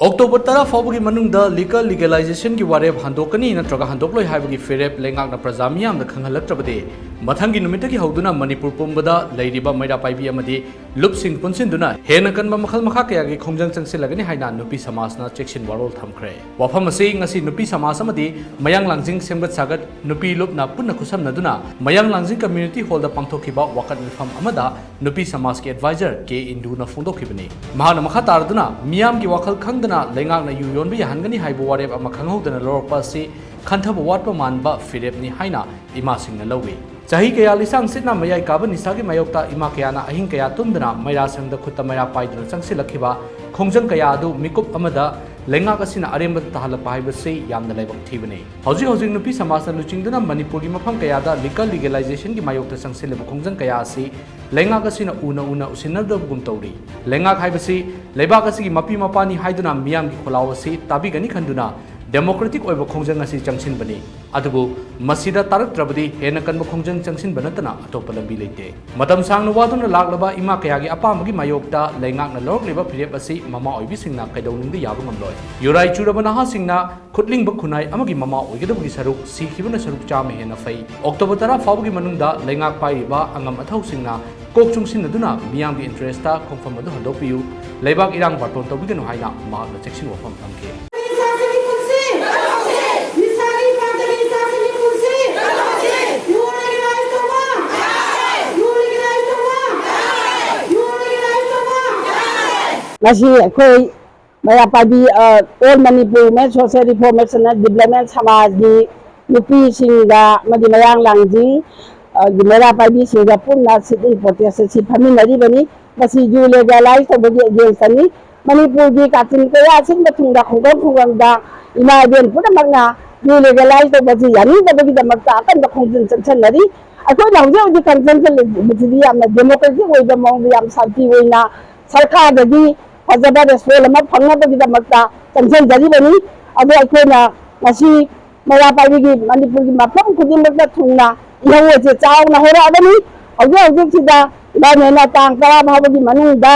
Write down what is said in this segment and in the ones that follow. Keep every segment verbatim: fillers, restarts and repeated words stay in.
October ꯇꯔꯥ ꯐꯥꯎꯕꯒꯤ ꯃꯅꯨꯡꯗ liquor legalizationꯒꯤ ꯋꯥꯔꯦꯞ ꯍꯟꯗꯣꯛꯀꯅꯤ ꯅꯠꯇ꯭ꯔꯒ ꯍꯟꯗꯣꯛꯂꯣꯏ ꯍꯥꯏꯕꯒꯤ ꯐꯤꯔꯦꯞ ꯂꯩꯉꯥꯛꯅ ꯄ꯭ꯔꯖꯥ ꯃꯤꯌꯥꯝꯗ ꯈꯪꯍꯜꯂꯛꯇ꯭ꯔꯕꯗꯤ, ꯃꯊꯪꯒꯤ ꯅꯨꯃꯤꯠꯇꯒꯤ ꯍꯧꯗꯨꯅ ꯃꯅꯤꯄꯨꯔ ꯄꯨꯝꯕꯗ ꯂꯩꯔꯤꯕ ꯃꯩꯔꯥ ꯄꯥꯏꯕꯤ ꯑꯃꯗꯤ ꯂꯨꯞꯁꯤꯡ ꯄꯨꯟꯁꯤꯟꯗꯨꯅ ꯍꯦꯟꯅ ꯀꯟꯕ ꯃꯈꯜ ꯃꯈꯥ ꯀꯌꯥꯒꯤ ꯈꯣꯡꯖꯪ ꯆꯪꯁꯤꯜꯂꯒꯅꯤ ꯍꯥꯏꯅ ꯅꯨꯄꯤ ꯁꯃꯥꯖꯅ ꯆꯦꯛꯁꯤꯟ ꯋꯥꯔꯣꯜ ꯊꯝꯈ꯭ꯔꯦ꯫ ꯋꯥꯐꯝ ꯑꯁꯤ ꯉꯁꯤ ꯅꯨꯄꯤ ꯁꯃꯥꯖ ꯑꯃꯗꯤ ꯃꯌꯥꯡ ꯂꯥꯡꯖꯤꯡ ꯁꯦꯝꯒꯠ ꯁꯥꯒꯠ ꯅꯨꯄꯤ ꯂꯨꯞꯅ ꯄꯨꯟꯅ ꯈꯨꯠꯁꯝꯅꯗꯨꯅ ꯃꯌꯥꯡ ꯂꯥꯡꯖꯤꯡ community hallꯗ ꯄꯥꯡꯊꯣꯛꯈꯤꯕ ꯋꯥꯀꯠ ꯃꯤꯐꯝ ꯑꯃꯗ ꯅꯨꯄꯤ ꯁꯃꯥꯖꯀꯤ advisor ꯀꯦ ꯏꯟꯗꯨꯅ ꯐꯣꯡꯗꯣꯛꯈꯤꯕꯅꯤ꯫ ꯃꯍꯥꯛꯅ ꯃꯈꯥ ꯇꯥꯔꯗꯨꯅ ꯃꯤꯌꯥꯝꯒꯤ ꯋꯥꯈꯜ ꯈꯪꯗꯅ ꯂꯩꯉꯥꯛꯅ ꯌꯨ ꯌꯣꯟꯕ ꯌꯥꯍꯟꯒꯅꯤ ꯍꯥꯏꯕ ꯋꯥꯔꯦꯞ ꯑꯃ ꯈꯪꯍꯧꯗꯅ ꯂꯧꯔꯛꯄ ꯑꯁꯤ ꯈꯟꯊꯕ ꯋꯥꯠꯄ ꯃꯥꯟꯕ ꯐꯤꯔꯦꯞꯅꯤ ꯍꯥꯏꯅ ꯏꯃꯥꯁꯤꯡꯅ ꯂꯧꯏ꯫ ꯆꯍꯤ ꯀꯌꯥ ꯂꯤꯁꯥꯡ ꯁꯤꯠꯅ ꯃꯌꯥꯏ ꯀꯥꯕ ꯅꯤꯁꯥꯒꯤ ꯃꯥꯌꯣꯛꯇ ꯏꯃꯥ ꯀꯌꯥꯅ ꯑꯍꯤꯡ ꯀꯌꯥ ꯇꯨꯝꯗꯅ ꯃꯩꯔꯥ ꯁꯪꯗ ꯈꯨꯠꯇ ꯃꯩꯔꯥ ꯄꯥꯏꯗꯨꯅ ꯆꯪꯁꯤꯜꯂꯛꯈꯤꯕ ꯈꯣꯡꯖꯪ ꯀꯌꯥ ꯑꯗꯨ ꯃꯤꯀꯨꯞ ꯑꯃꯗ ꯂꯩꯉꯥꯛ ꯑꯁꯤꯅ ꯑꯔꯦꯝꯕꯗ ꯇꯥꯍꯜꯂꯛꯄ ꯍꯥꯏꯕꯁꯤ ꯌꯥꯝꯅ ꯂꯥꯏꯕꯛ ꯊꯤꯕꯅꯤ꯫ ꯍꯧꯖꯤꯛ ꯍꯧꯖꯤꯛ ꯅꯨꯄꯤ ꯁꯃꯥꯖꯅ ꯂꯨꯆꯤꯡꯗꯨꯅ ꯃꯅꯤꯄꯨꯔꯒꯤ ꯃꯐꯝ ꯀꯌꯥꯗ liquor legalizationꯒꯤ ꯃꯥꯌꯣꯛꯇ ꯆꯪꯁꯤꯜꯂꯤꯕ ꯈꯣꯡꯖꯪ ꯀꯌꯥ ꯑꯁꯤ ꯂꯩꯉꯥꯛ ꯑꯁꯤꯅ ꯎꯅ ꯎꯅ ꯎꯁꯤꯟꯅꯗꯕꯒꯨꯝ ꯇꯧꯔꯤ꯫ ꯂꯩꯉꯥꯛ ꯍꯥꯏꯕꯁꯤ ꯂꯩꯕꯥꯛ ꯑꯁꯤꯒꯤ ꯃꯄꯤ ꯃꯄꯥꯅꯤ ꯍꯥꯏꯗꯨꯅ ꯃꯤꯌꯥꯝꯒꯤ ꯈꯣꯜꯂꯥꯎ ꯑꯁꯤ ꯇꯥꯕꯤꯒꯅꯤ ꯈꯟꯗꯨꯅ democratic ꯑꯣꯏꯕ ꯈꯣꯡꯖꯪ ꯑꯁꯤ ꯆꯪꯁꯤꯟꯕꯅꯤ꯫ ꯑꯗꯨꯕꯨ ꯃꯁꯤꯗ ꯇꯥꯔꯛꯇ꯭ꯔꯕꯗꯤ ꯍꯦꯟꯅ ꯀꯟꯕ ꯈꯣꯡꯖꯪ ꯆꯪꯁꯤꯟꯕ ꯅꯠꯇꯅ ꯑꯇꯣꯞꯄ ꯂꯝꯕꯤ ꯂꯩꯇꯦ꯫ ꯃꯇꯝ ꯁꯥꯡꯅ ꯋꯥꯗꯨꯅ ꯂꯥꯛꯂꯕ ꯏꯃꯥ ꯀꯌꯥꯒꯤ ꯑꯄꯥꯝꯕꯒꯤ ꯃꯥꯌꯣꯛꯇ ꯂꯩꯉꯥꯛꯅ ꯂꯧꯔꯛꯂꯤꯕ ꯐꯤꯔꯦꯞ ꯑꯁꯤ ꯃꯃꯥ ꯑꯣꯏꯕꯤꯁꯤꯡꯅ ꯀꯩꯗꯧꯅꯨꯡꯗ ꯌꯥꯕ ꯉꯝꯂꯣꯏ꯫ ꯌꯨꯔꯥꯏ ꯆꯨꯔꯕ ꯅꯍꯥꯁꯤꯡꯅ ꯈꯨꯠꯂꯤꯡꯕ ꯈꯨꯟꯅꯥꯏ ꯑꯃꯒꯤ ꯃꯃꯥ ꯑꯣꯏꯒꯗꯕꯒꯤ ꯁꯔꯨꯛ ꯁꯤꯈꯤꯕꯅ ꯁꯔꯨꯛ ꯆꯥꯝꯃ ꯍꯦꯟꯅ ꯐꯩ꯫ ꯑꯣꯛꯇꯣꯕꯔ ꯇꯔꯥ ꯐꯥꯎꯕꯒꯤ ꯃꯅꯨꯡꯗ ꯂꯩꯉꯥꯛ ꯄꯥꯏꯔꯤꯕ ꯑꯉꯝ ꯑꯊꯧꯁꯤꯡꯅ ꯀꯣꯛ ꯆꯨꯡꯁꯤꯟꯅꯗꯨꯅ ꯃꯤꯌꯥꯝꯒꯤ interestꯇ ꯈꯣꯡꯐꯝ ꯑꯗꯨ ꯍꯟꯗꯣꯛꯄꯤꯌꯨ꯫ ꯂꯩꯕꯥꯛ ꯏꯔꯥꯡ ꯕꯥꯔꯇꯣꯟ ꯇꯧꯕꯤꯒꯅꯨ ꯍꯥꯏꯅ ꯃꯍꯥꯛꯅ ꯆꯦꯛꯁꯤꯟ ꯋꯥꯐꯝ ꯊꯝꯈꯤ꯫ ꯉꯁꯤ ꯑꯩꯈꯣꯏ ꯃꯩꯔꯥ ꯄꯥꯏꯕꯤ, ꯑ, All Manipur Women Social Reformation and Development ꯁꯃꯥꯖꯒꯤ ꯅꯨꯄꯤꯁꯤꯡꯒ ꯑꯃꯗꯤ ꯃꯌꯥꯡ ꯂꯥꯡꯖꯤꯡ, ꯑ, ꯒꯤ ꯃꯩꯔꯥ ꯄꯥꯏꯕꯤꯁꯤꯡꯒ ꯄꯨꯟꯅ sit-in protest ꯑꯁꯤ ꯐꯝꯃꯤꯟꯅꯔꯤꯕꯅꯤ꯫ ꯃꯁꯤ ꯌꯨ legalize ꯇꯧꯕꯒꯤ againstꯅꯤ꯫ ꯃꯅꯤꯄꯨꯔꯒꯤ ꯀꯥꯆꯤꯟ ꯀꯣꯌꯥ ꯑꯁꯤꯟꯕ ꯊꯨꯡꯅ ꯈꯨꯡꯒꯪ ꯈꯨꯡꯒꯪꯗ ꯏꯃꯥ ꯏꯕꯦꯟ ꯄꯨꯝꯅꯃꯛꯅ ꯌꯨ legalize ꯇꯧꯕꯁꯤ ꯌꯥꯅꯤꯡꯗꯕꯒꯤꯗꯃꯛꯇ ꯑꯀꯟꯕ ꯈꯣꯡꯖꯪ ꯆꯪꯁꯤꯟꯅꯔꯤ꯫ ꯑꯩꯈꯣꯏꯅ ꯍꯧꯖꯤꯛ ꯍꯧꯖꯤꯛ ꯈꯣꯡꯖꯪ ꯆꯪꯂꯤꯕꯁꯤꯗꯤ ꯌꯥꯝꯅ democratic ꯑꯣꯏꯕ ꯃꯑꯣꯡꯗ, ꯌꯥꯝ ꯁꯥꯟꯇꯤ ꯑꯣꯏꯅ ꯁꯔꯀꯥꯔꯗꯒꯤ ꯐꯖꯕ response ꯑꯃ ꯐꯪꯅꯕꯒꯤꯗꯃꯛꯇ ꯆꯪꯁꯤꯟꯖꯔꯤꯕꯅꯤ꯫ ꯑꯗꯣ ꯑꯩꯈꯣꯏꯅ ꯉꯁꯤ ꯃꯩꯔꯥ ꯄꯥꯏꯕꯤꯒꯤ ꯃꯅꯤꯄꯨꯔꯒꯤ ꯃꯐꯝ ꯈꯨꯗꯤꯡꯃꯛꯇ ꯊꯨꯡꯅ ꯏꯍꯧ ꯑꯁꯦ ꯆꯥꯎꯅ ꯍꯧꯔꯛꯑꯕꯅꯤ꯫ ꯍꯧꯖꯤꯛ ꯍꯧꯖꯤꯛꯁꯤꯗ governmentꯅ ꯇꯥꯡ ꯇꯔꯥ ꯐꯥꯎꯕꯒꯤ ꯃꯅꯨꯡꯗ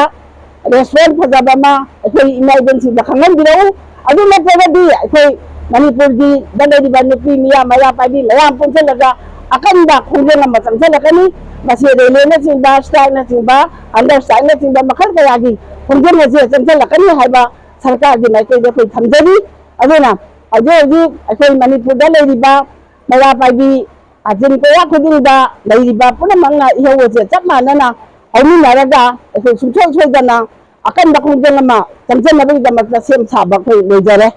ꯔꯦꯁꯄꯣꯟ ꯐꯖꯕ ꯑꯃ ꯑꯩꯈꯣꯏ ꯏꯃꯥ ꯏꯕꯦꯟꯁꯤꯡꯗ ꯈꯪꯍꯟꯕꯤꯔꯛꯎ꯫ ꯑꯗꯨ ꯅꯠꯇ꯭ꯔꯒꯗꯤ ꯑꯩꯈꯣꯏ ꯃꯅꯤꯄꯨꯔꯒꯤꯗ ꯂꯩꯔꯤꯕ ꯅꯨꯄꯤ ꯃꯤꯌꯥꯝ, ꯃꯩꯔꯥ ꯄꯥꯏꯕꯤ ꯃꯌꯥꯝ ꯄꯨꯟꯁꯤꯜꯂꯒ ꯑꯀꯟꯕ ꯈꯣꯡꯖꯦꯜ ꯑꯃ ꯆꯪꯁꯤꯜꯂꯛꯀꯅꯤ꯫ ꯃꯁꯤ ꯔꯦꯂꯤꯅꯆꯤꯡꯕ, ꯁ꯭ꯇ꯭ꯔꯥꯏꯛꯅꯆꯤꯡꯕ, ꯍꯪꯒꯔ ꯁ꯭ꯇ꯭ꯔꯥꯏꯛꯅꯆꯤꯡꯕ ꯃꯈꯜ ꯀꯌꯥꯒꯤ ꯈꯣꯡꯖꯦꯜ ꯑꯁꯤ ꯆꯪꯁꯤꯜꯂꯛꯀꯅꯤ ꯍꯥꯏꯕ ꯁꯔꯀꯥꯔꯒꯤ ꯃꯥꯏꯀꯩꯗ ꯑꯩꯈꯣꯏ ꯊꯝꯖꯔꯤ꯫ ꯑꯗꯨꯅ ꯍꯧꯖꯤꯛ ꯍꯧꯖꯤꯛ ꯑꯩꯈꯣꯏ ꯃꯅꯤꯄꯨꯔꯗ ꯂꯩꯔꯤꯕ ꯃꯩꯔꯥ ꯄꯥꯏꯕꯤ ꯑꯥꯖꯤꯟ ꯀꯌꯥ ꯈꯨꯗꯤꯡꯗ ꯂꯩꯔꯤꯕ ꯄꯨꯝꯅꯃꯛꯅ ꯏꯍꯧ ꯑꯁꯦ ꯆꯞ ꯃꯥꯟꯅꯅ ꯍꯧꯃꯤꯟꯅꯔꯒ ꯑꯩꯈꯣꯏ ꯁꯨꯡꯁꯣꯏ ꯁꯣꯏꯗꯅ ꯑꯀꯟꯕ ꯈꯣꯡꯖꯦꯜ ꯑꯃ ꯆꯪꯁꯤꯟꯅꯕꯒꯤꯗꯃꯛꯇ ꯁꯦꯝ ꯁꯥꯕ ꯑꯩꯈꯣꯏ ꯂꯣꯏꯖꯔꯦ꯫